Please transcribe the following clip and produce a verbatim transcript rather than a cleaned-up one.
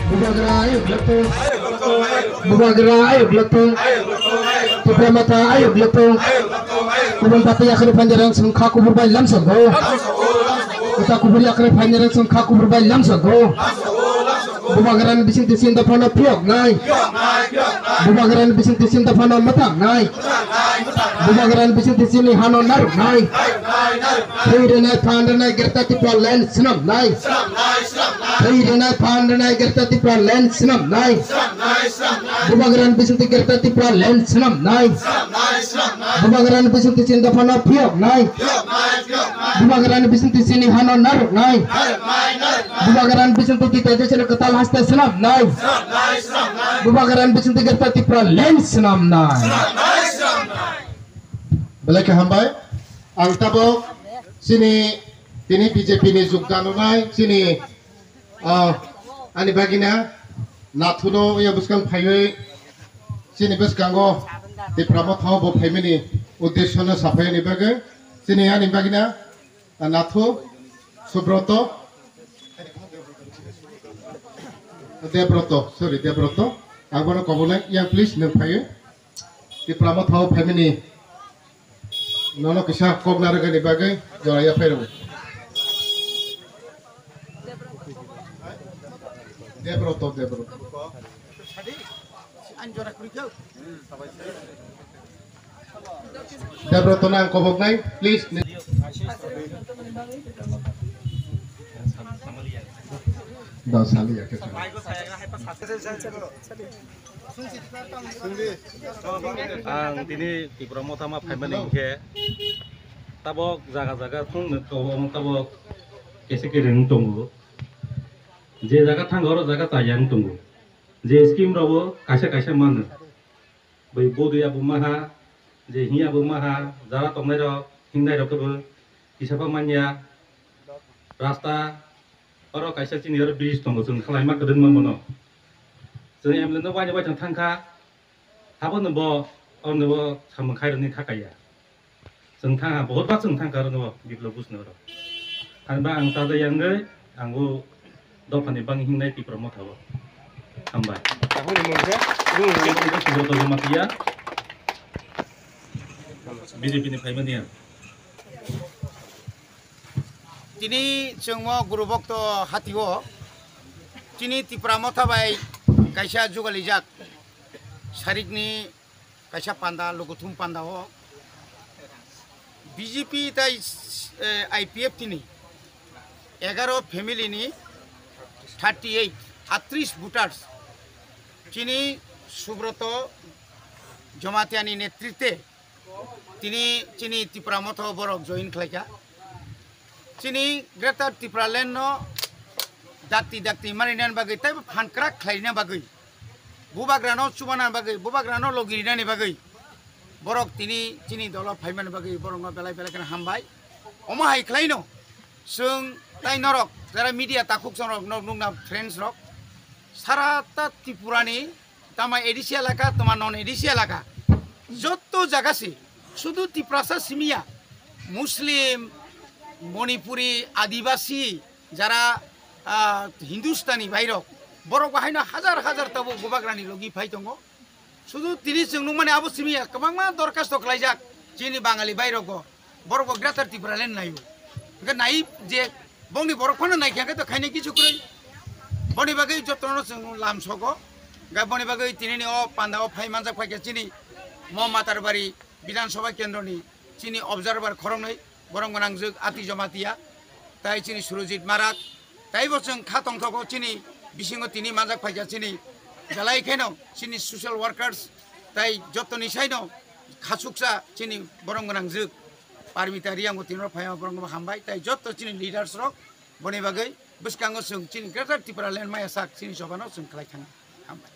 Bubagra ayuk latung. Bubagra ayuk latung. Tipra Motha ayuk latung. Kubun pati yakhari phanjarang sung kha kubur bai lam sago. Kota kubur yakhari phanjarang sung kha kubur bai lam sago. Bubagrani bising tising da phano phiyok nai. Bubagrani bising tising da phano mathang nai. Bubagrani bising tising ni hano naruk nai. Thwi rwnai phan rwnai Greater Tipraland swnam nai. Thwi rwnai phan rwnai Greater Tipraland swnam nai. Bubagrani bising ti Greater Tipraland swnam nai. Bubagrani bising ti chinda phano phiyok nai. Bubagrani bising ti chini hano naruk nai. Bubagrani bising ti tete chini kwtal haste swnam nai. Bubagrani bising ti Greater Tipraland swnam nai. Belai khe hambai. Ang tabok chini tini B J P ni jukdano nai chini, ah, ani bagina Nathuno ya bwskang phaiwi chini bwskango Tipra Motha o bo phaimani uddesyo no saphai ani bagwi chini ani bagina, ah, Nathu Subroto Debroto, sorry, Debroto. Ang bono kobonai, yang please nwng phaiwi. Tipra Motha o phaimani nono kisa kok narwgani bagwi jora ya phairwngo. Debroto, Debroto. Debroto nang kobok nai, please. Da sali ya khe. Ang tini Tipra Motha ma phaimani hinkhe tabok jaga jaga thung tabok kese kere wng tongo. Je jaga thango oro jaga chaya wng tongo. Je scheme rogo kaisa kaisa mano. Bai bodui abo maha, je hiya bo maha, jara tongnai rok, hingnai rok kebo kisa pa manya. Rasta oro kaisa chini oro bridge tongo, chwng khlai ma kwdwng ma bono. Chwng M L A no waini waithang thangkha, habo no bo, oro no bo samung khai rwni kha kaiya. Chwng thang ha, bahut ba chwng thang kha oro no bo, Biplab Bush no oro. Ani ba ang ta jai yang gwi, ang bo dophani bang hingnai Tipra Motha o. Hambai. Ahuni mungkha, Subroto Jamatia, B J P ni phaimani ang. Tini chwngmo Guru Bhokto hatio, tini Tipra Motha bai kaisa jugalijak sarikni kaisa panda, lukuthum panda o B J P tai, eh, I P F T ni egaro family ni thirty eight, atris voters chini Subroto Jamatia ni netritwe tini chini Tipra Motha o borok join khlaikha. Chini Greater Tipraland no dakti dakti marinani bagwi teibo phan kwrak khlaina bagwi, bubagrano chubana bagwi, bubagrano logirinani bagwi borok tini chini dolo phaimani bagwi borokno belai belai kheno hambai. Omo hai khlaino chwng tai norok jara media takhuk chongrok nok nukna friends rok sara ta Tripurani tama A D C elaka, tama non A D C elaka, jotto jaga se, sudu Tiprasa simiya, Muslim, Manipuri, Adibasi, jara, ah, Hindustani bairok, borok bahaino hajar hajar tabuk bubagrani logi phai tongo. Sudu tini chwng nukmani abo simiya, kwbangma dorkhasto khlaijak chini Bangali bairogo. Borok bo Greater Tipraland naio. Hwnkhe nai je bongni borok phano naikha khe to khaina kichu kwrwi. Boni bagwi jotono chwng lam sogo. Ga boni bagwi tinini o panda o phai manjak phaikha chini mo Matarbari Bidhan Sabha Kendroni chini observer khoroknwi borok gwnangjwk Ati Jamatia tai chini Surojit Marak taibo chwng kha tongthogo chini bisingo tini manjak phaikha chini belai kheno chini social workers tai jotoni saino khachuksa chini borok gwnangjwk Parmita Reang bo tinoro phaiya borokno hambai tai jotto chini leaders rok boni bagwi bwskango chwng chini Greater Tipraland maya sak chini sobano chwng khlai thangna hambai.